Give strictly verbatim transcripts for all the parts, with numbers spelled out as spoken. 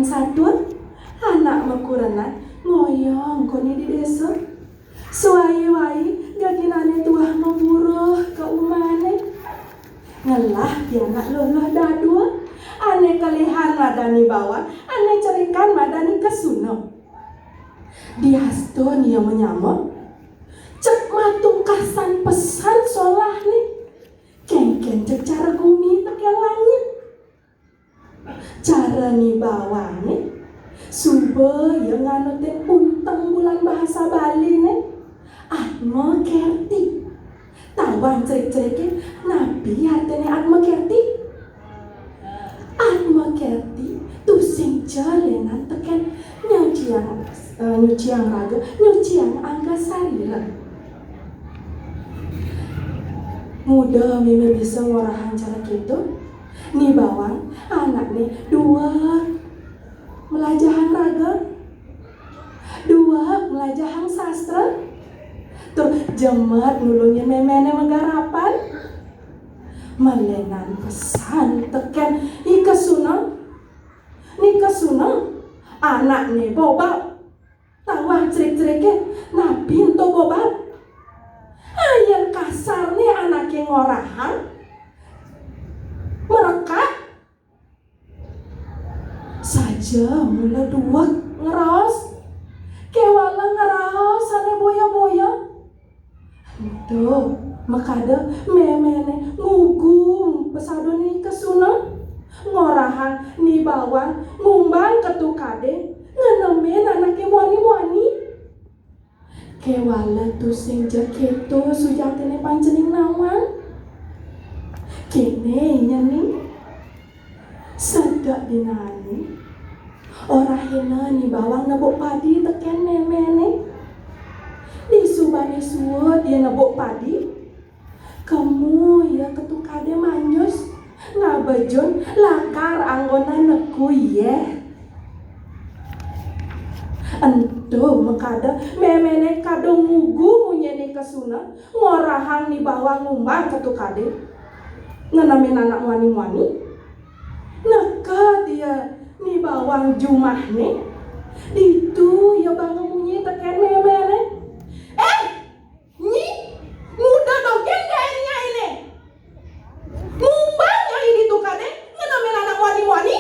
Satua, anak makurenan ngoyong koné di désa. Suwai-wai geginané tuah maburuh ka umahné. Ngelah pianak luh-luh dadua, ané kelihan madan Ni Bawang, ané cerikan madan Ni Kesuna. Diastun ia manyama, cék matungkasan pesan solahné, kénkén cék cara gumi tekén langit. Cara Ni Bawangé, suba ia nganutin unteng bulan bahasa Baliné, Atma Kerti. Tawang cerik-ceriké, napi artiné Atma Kerti? Atma Kerti tusing ja lénan tekén nyuciang, eh, nyuciang raga, nyuciang angga sarira. Muda mémé bisa ngorahang cara kéto. Ni Bawang, anakné dua melajahang raga, dua melajahang sastra, tur jemet nulungin méméné magarapan. Malénan pesan tekén Ni Kesuna. Ni Kesuna, anakné bobab. Tawang cerik-ceriké, napi ento bobab? Yén kasarné anaké ngorahang, merekak, saja mula duweg ngraos, kéwala ngraos ané boya-boya. Ento, makada méméné ngugu pesaduné Kesuna, ngorahang Ni Bawang ngumbang ka tukadé, ngenemin anaké muani-muani. Kéwala tusing ja kéto sujatiné pancening nawang. Kéné nyening, sedek dinané, orahina Ni Bawang nebuk padi tekén méméné. Disubané suud ia nebuk padi, kemu ia ka tukadé manjus, ngabejun lakar anggona neku yéh. Ento makada méméné kada ngugu munyiné Kesuna, ngorahang Ni Bawang ngumbang ka tukadé, ngenemin anak muani-muani. Neked ia Ni Bawang jumahné, ditu ia banga munyi tekén méméné. "Éh, Nyi, nguda dogén gaé Nyi né? Ngumbang Nyi di tukadé, ngenemin anak muani-muani.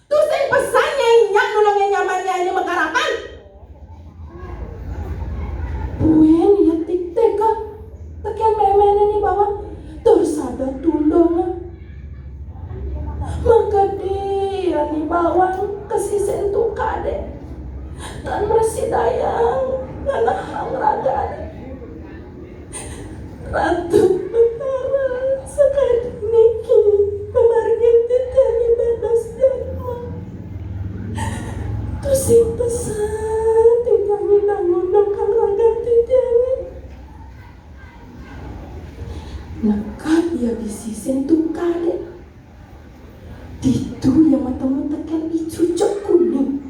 Tusing pesan Nyi nulungin nyaman Nyi magarapan." Buin ia tiktika tekén méméné Ni Bawang, tur sada tundunga. Makadi ia Ni Bawang ka sisin tukadé, tan mrasidayang ngenehang ragané. "Ratu Betara, sakadi niki pamargin titiang ibadas jadma. Tusing pesan titiang nyidang ngundukang ragan titiangé." Neked ia di sisin tukadé, ditu ia matemu tekén I Cucuk Kuning.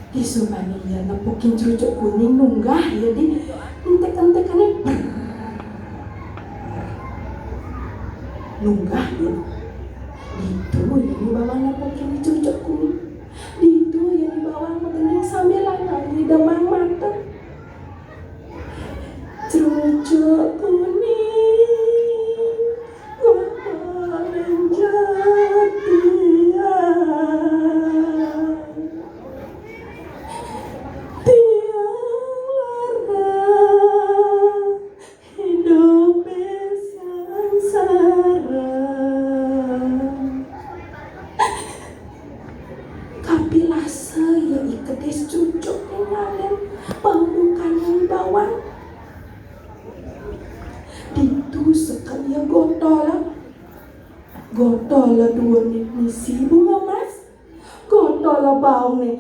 Disubané ia nepukin Cucuk Kuning, nunggah ia di entik-entikané. Brrr. Nunggah ia. Ditu ia Ni Bawang nepukin Cucuk Kuning. Ditu ia Ni Bawang magending sambilanga idemang mata. Cucuk Kuning, gotolan jatian. Tiang lara idup sangsara. Kapilasa ia I Kedis Cucuk ngalén pambukané Ni Bawang. Ditu sekel ia gotola. Gotola duurné misi bunga mas. Gotola baungné